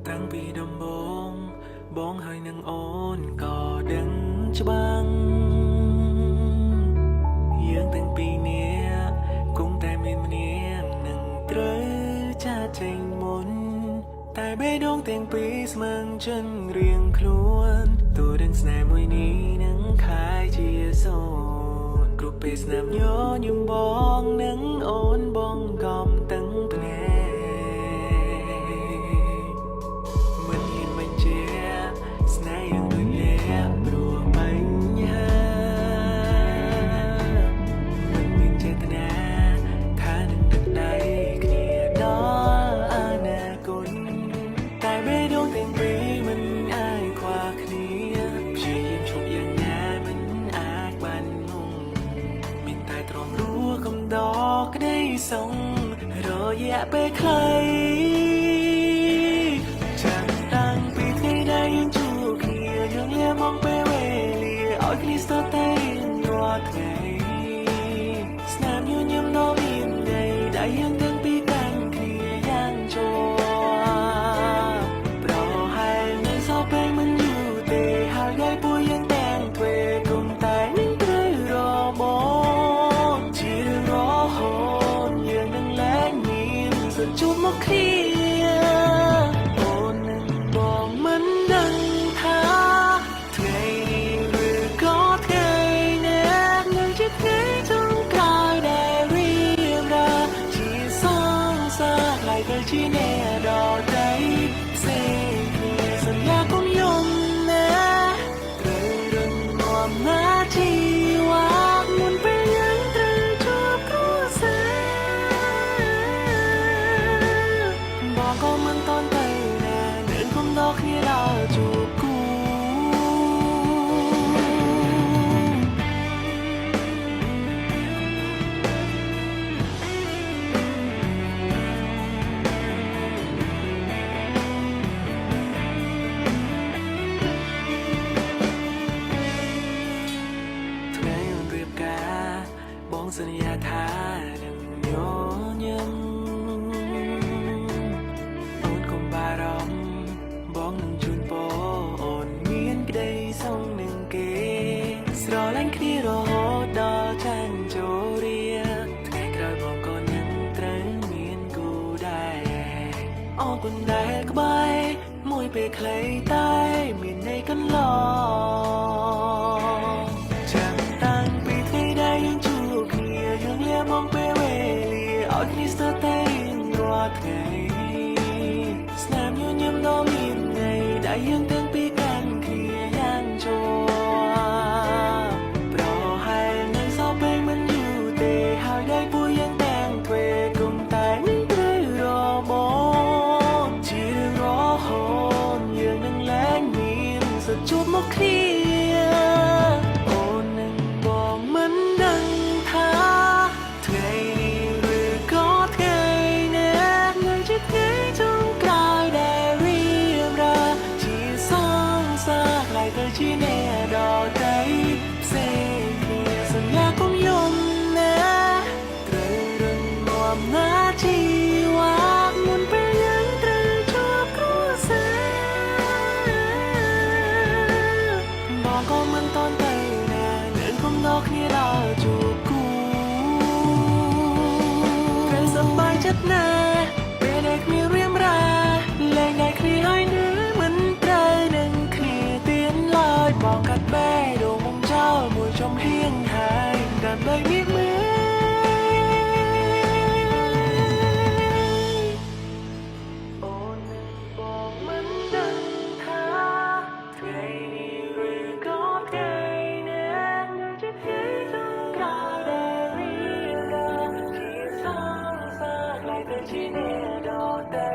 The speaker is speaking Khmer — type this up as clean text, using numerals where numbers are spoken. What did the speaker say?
តាំងពីដំបូងបងហើយនឹងអូនក៏ដឹងច្បាស់យើងទាំងពីរនាក់គង់តែមានម្នាក់នឹងត្រូវចាកចេញមុនតែបេះដូងទាំងពីរស្មឹងចិនរៀងខ្លួនទោះដឹងស្នេហ៍មួយនេះនឹងក្លាយជាសូន្យគ្រប់ពេលស្នាមញញឹមបងនឹងអូនបងកំតឹងភ្នែក មិនហ៊ានបញ្ជាក់ស្នេហ៍យើងដូចលាក់ព្រោះបញ្ហាមិនមានចេតនាថានឹងដឹកដៃគ្នាដល់អនាគតតែបេះដូងទាំងពីរមិនអាចខ្វះគ្នាព្យាយាមឈប់យ៉ាងណាមិនអាចបានងងមានតែទ្រាំរស់កំដរក្តីសងរយៈពេលខ្លី ចាំតាំងពីថ្ងៃដែលយើងជួបគ្នាយើងលាមកពេលវេលាឲ្យគ្នាស្ទើរតែរៀងរាល់ថ្ងៃស្នាមញញឹមដ៏មានន័យដែលយើងទាំងពីរកាន់គ្នាយ៉ាងជាប់ប្រហែលនៅសល់ពេលមិនយូរទេហើយដែលពួកយើងទាំងទ្វេគុំតែនឹងត្រូវរបបជារឿងរហូតយើងនឹងលែងមានសិទ្ធិជួបមកគ្នា អូននឹងបងមិនដឹងថាថ្ងៃនេះឬក៏ថ្ងៃណានឹងជាថ្ងៃចុងក្រោយដែលរៀបរាប់ជាសង្សារក្លាយទៅជាអ្នកដទៃផ្សេងគ្នាសន្យាកុំយំណាត្រូវរឹងមាំណាជីវ៉ាមុនពេលយើងត្រូវជួបគ្រួសារ បងក៏មិនតន់ទៅណានឹងគុំដល់គ្នាដល់ជួបគូ ថ្ងៃអូនរៀបការបងសន្យាថានឹងញញឹមអូនកុំបារម្ភបងនឹងជូនពរអូនមានក្តីសុខនឹងគេស្រឡាញ់គ្នារហូតដល់ចាញ់ចូលរាថ្ងៃក្រោយបងក៏នឹងត្រូវមានគូដែរអរគុណដែលក្បែរមួយពេលខ្លីតែមានន័យកន្លង ចាំតាំងពីថ្ងៃដែលយើងជួបគ្នាយើងលាមកពេលវេលាឲ្យគ្នាស្ទើរតែរៀងរាល់ថ្ងៃស្នាមញញឹមដ៏មានន័យដែលយើងទាំងពីរកាន់គ្នាយ៉ាងជាប់ប្រហែលនៅសល់ពេលមិនយូរទេហើយដែលពួកយើងទាំងទ្វេគុំតែនឹងត្រូវរបបជារឿងរហូតយើងនឹងលែងមានសិទ្ធិជួបមកគ្នា អូននឹងបងមិនដឹងថាថ្ងៃនេះឬក៏ថ្ងៃណានៅជាថ្ងៃចុងក្រោយដែលរៀបរាប់ជាសង្សារក្លាយទៅជាអ្នកដទៃផ្សេងគ្នាសន្យាកុំយំណាត្រូវរឹងមាំណាជីវ៉ាមុនពេលយើងត្រូវជួបគ្រួសារ បងក៏មិនតន់ទៅណានឹងគុំដល់គ្នាដល់ជួបគូត្រូវសប្បាយចិត្តណាស់ពេលដែលគ្មានរៀមរាលែងដែលគ្នាហើយនៅមិនត្រូវនឹងគ្នាទៀនឡើយបងកាត់បែដងមកចោលមួយចំហៀងហើយដើម្បីមានមើល អូននឹងបងមិនដឹងថាថ្ងៃនេះឬក៏ថ្ងៃណានៅជាថ្ងៃចុងក្រោយដែលរៀបរាប់ជាសង្សារក្លាយទៅជាអ្នកដទៃ